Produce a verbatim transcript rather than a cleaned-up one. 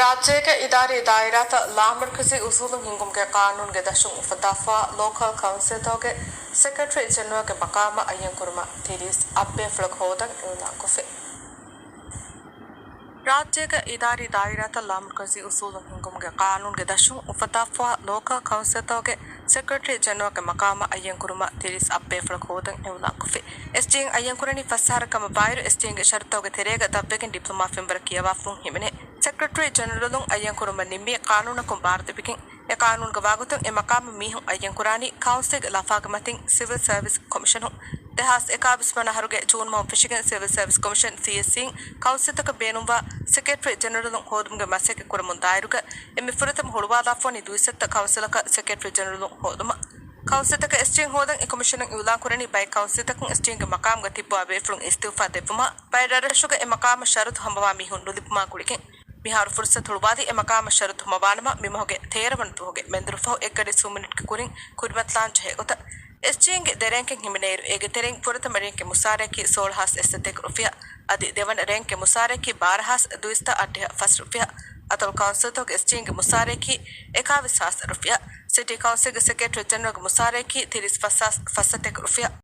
ރާއްޖޭގެ އިދާރީ ދާއިރާތައް ލާމަރުކަޒީ އުސޫލުން ހިންގުމުގެ ޤާނޫނުގެ ދަށުން އުފައްދާފައިވާ ލޯކަލް ކައުންސިލްތަކުގެ ސެކްރެޓަރީ ޖެނެރަލްގެ މަޤާމަށް އައްޔަން ކުރުމަށް ތިރީސް އަށް ބޭފުޅަކު ހޯދަން އިޢުލާންކޮށްފި. ރާއްޖޭގެ އިދާރީ ދާއިރާތައް ލާމަރުކަޒީ އުސޫލުން ހިންގުމުގެ ޤާނޫނުގެ ދަށުން އުފައްދާފައިވާ ލޯކަލް ކައުންސިލްތަކުގެ ސެކްރެޓަރީ ޖެނެރަލްގެ މަޤާމަށް އައްޔަން ކުރުމަށް ތިރީސް އަށް ބޭފުޅަކު ހޯދަން އިޢުލާންކޮށްފި. އެސްޖީއިން އައްޔަންކުރަނީ ފަސް އަހަރަށް ކަމަށްވާއިރު، އެސްޖީއިންގެ ޝަރުތުތަކުގެ ތެރޭގަ ދަށްވެގެން ޑިޕްލޮމާ ފެންވަރަށް ކިޔަވާފަ ހިމެނޭ. ސެކްރެޓަރީ ޖެނެރަލުން އައްޔަންކުރުމަށް ނިންމީ ޤާނޫނަކުން ބާރުދެވިގެން، އެ ޤާނޫނުގެ ވާގޮތުން އެ މަޤާމަށް މީހުން އައްޔަންކުރާނީ ކައުންސިލްގެ ލަފާގެ މަތިން ސިވިލް ސަރވިސް ކޮމިޝަނުން. ދެހާސް އެކާވީސް ވަނަ އަހަރުގެ ޖޫން މަހުން ފެށިގެން ސިވިލް ސަރވިސް ކޮމިޝަން، ސީއެސްސީން، ކައުންސިލްތަކަށް ބޭނުންވާ ސެކްރެޓަރީ ޖެނެރަލުން ހޯދުމުގެ މަސައްކަތް ކުރަމުން ދާއިރުގަ އެންމެ ފުރަތަމަ ހުޅުވާލާފަވަނީ ދުއިސައްތަ ކައުންސިލަކަށް ސެކްރެޓަރީ ޖެނެރަލުން ހޯދުމަށް. ކައުންސިލްތަކަށް އެސްޖީއިން ހޯދަން އެ ކޮމިޝަނުން އިޢުލާންކުރަނީ ބައެއް ކައުންސިލްތަކުން އެސްޖީއިންގެ މަޤާމުގަ ތިއްބަވާ ބޭފުޅުން އިސްތިއުފާ ދެއްވުމާ، ބައެއް ރަށްރަށުގަ އެ މަޤާމަށް ޝަރުތު ހަމަވާ މީހުން ނުލިބުމާ ގުޅިގެން. މިހާރު ފުރުސަތު ހުޅުވާލީ އެ މަޤާމަށް ޝަރުތު ހަމަވާނަމަ، މިމަހުގެ ތޭރަ ވަނަ ދުވަހުގެ މެންދުރުފަހު އެއްގަޑި ސުމިނެޓްގެ ކުރިން ކުރިމަތިލާން ޖެހޭ ގޮތަށް. އެސްޖީއިންގެ ދެ ރޭންކެއް ހިމެނޭއިރު، އޭގެ ތެރެއިން ފުރަތަމަ ރޭންކެއް މުސާރައަކީ ސޯޅަ ހާސް އެއްސަތޭކަ ރުފިޔާ. އަދި ދެވަނަ ރޭންކެއް މުސާރައަކީ ބާރަ ހާސް ދުއިސައްތަ އަށްޑިހަ ފަސް ރުފިޔާ. އަތޮޅު ކައުންސިލްތަކުގެ އެސްޖީއިންގެ މުސާރައަކީ އެކާވީސް ހާސް ރުފިޔާ. ސިޓީ ކައުންސިލްގެ ސެކްރެޓަރީ ޖެނެރަލްގެ މުސާރައަކީ ތިރީސް ފަސް ހާސް ފަސްސަތޭކަ ރުފިޔާ.